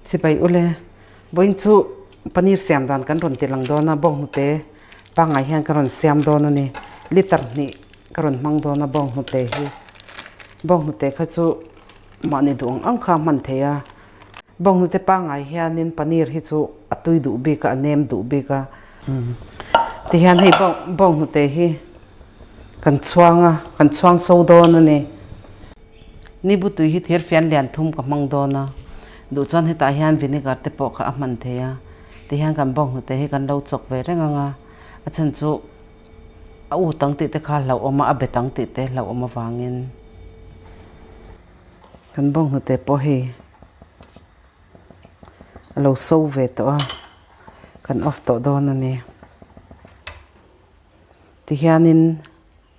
Chibai ule, vawiin chu paneer siam dan kan rawn ti lang dawn a, bawnghnute pangngai hian ka rawn siam dawn a ni. Liter hnih ka rawn hmang dawn a bawnghnute hi. Bawnghnute kha chu mahni duh ang ang kha a hman thei a. Bawnghnute pangngai hianin paneer hi chu a tui duh bik a, a nem duh bik a. Tihian hei bawnghnute hi kan chhuang a, kan chhuang so dawn a ni. Nibu tui hi thir fian lian thum ka hmang dawn a, duh chuan hetah hian vinegar te pawh kha a hman thei a, tihian kan bawnghnute hi kan lo chawk ve reng ang a, a chhan chu a ut ang tih te kha hlauhawm a, a bet ang tih te hlauhawm avangin kan bawnghnute pawh hei a lo so ve tawh a, kan off tawh dawn a ni. Tihianin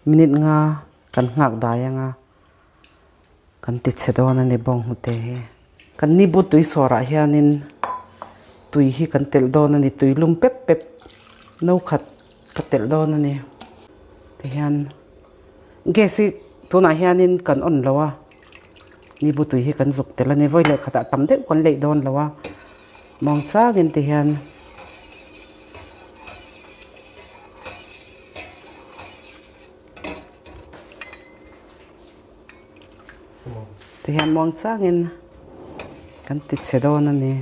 minute nga kan nghak dai anga kan ti chhe dawn a ni bawnghnute hi. Kan nibu tui sawrah hianin tui hi kan telh dawn a ni tui lum pep pep no khat ka telh dawn a ni. Tihian gas hi tunah hianin kan on lo a nibu tui hi kan zuk tel a ni vawi leh khatah tam deuh kan leih dawn lo a muang changin tihian. Tihian muang changin kan ti chhe dawn a ni.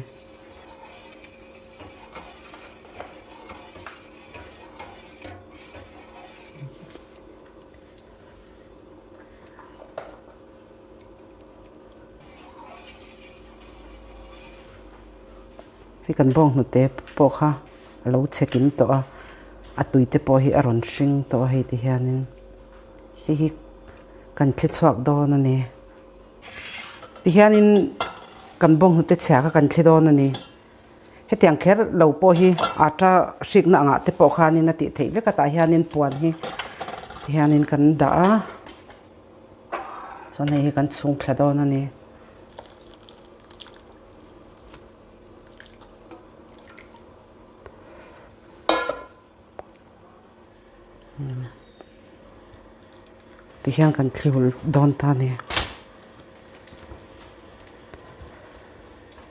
Hei kan bawng hnute pawh kha a lo chhe kim tawh a, a tui te pawh hi a rawn hring tawh a hei ti hianin hei hi kan thli chhuak dawn a ni. Tihianin kan bawng hnute chhia kha kan thli dawn a ni. Hetiang kher lo pawh hi ata hrikna angah te pawh khanin a tih theih vek a tah hianin puan hi tihianin kan dah a chuan hei hi kan chhung thla dawn a ni. Tihian kan thli hul dawn ta a ni.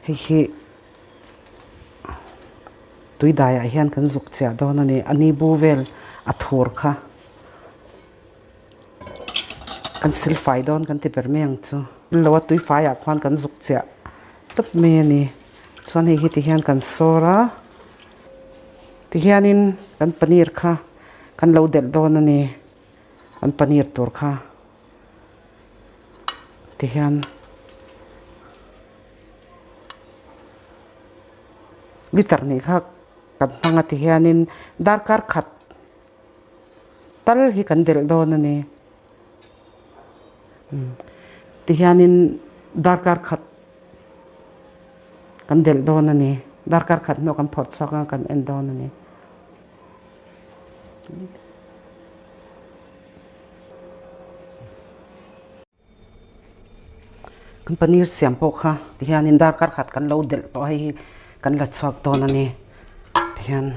Hei hi tui daiah hian kan zuk chiah dawn a ni. A ni bu vel a thur kha kan sil fai dawn kan ti ber mai ang chu. Lo a tui faiah khuan kan zuk chiah tawp mai a ni. Chuan hei hi tihian kan sawr a. Tihianin kan paneer kha kan lo delh dawn a ni, kan paneer tur kha tihian liter nih kha kan hmang a tihianin darkar khat tal hi kan delh dawn a ni tihianin darkar khat. Kan delh dawn a ni. Darkar khat hnuah kan phawrh chhuak anga kan en dawn a ni. Kan paneer siam pawh kha tihianin darkar khat kan lo delh tawh a hei hi kan la chhuak dawn a ni. Tihian.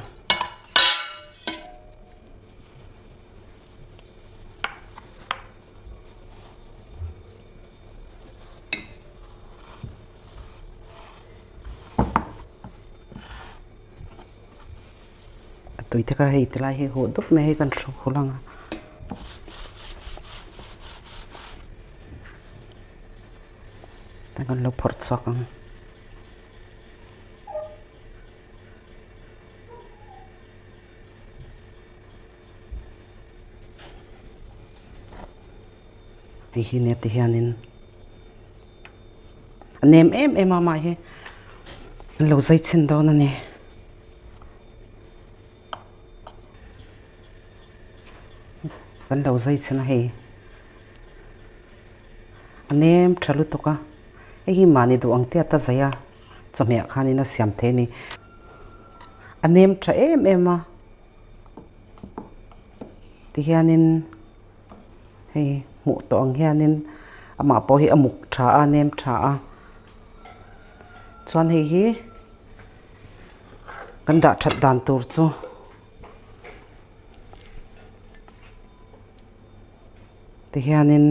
A tui te kha hei tilai hi huh dup mai a hei kan hru hul ang a. Kan lo phawrh chhuak ang. Hei hi nia ti hianin a nem em em a mah hi an lo zai chhin dawn a ni. Kan lo zai chhin a hei a nem tha lutuk a hei hi mahni duh ang tiat a zai a chawhmeh ah khanin a siam thei a ni a nem tha em em a tihianin. Hei hmuh tawh ang hianin amah pawh hi a muk tha a nem tha a chuan hei hi kan dah that dan tur chu tihianin.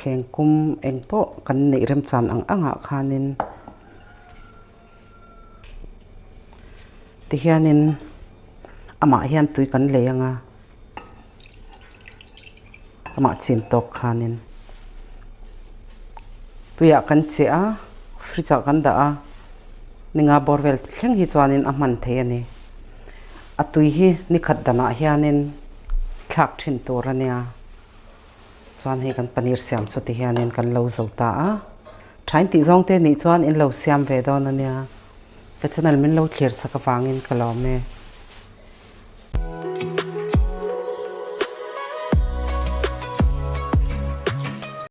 Thleng kum eng pawh kan neih remchan ang angah khanin tihianin amah hian tui kan lei ang a, amah chin tawk khanin tuiah kan cheh a, fridge ah kan dah a, ninga bawr vel thleng hi chuanin a hman thei a ni. A tui hi nikhat danah hianin thlak thin tur a nia. Chuan hei kan paneer siam chu ti hianin kan lo zo ta a, thain tih zawng te nih chuan in lo siam ve dawn a nia. Ka channel min lo thlir sak avangin ka lawm e.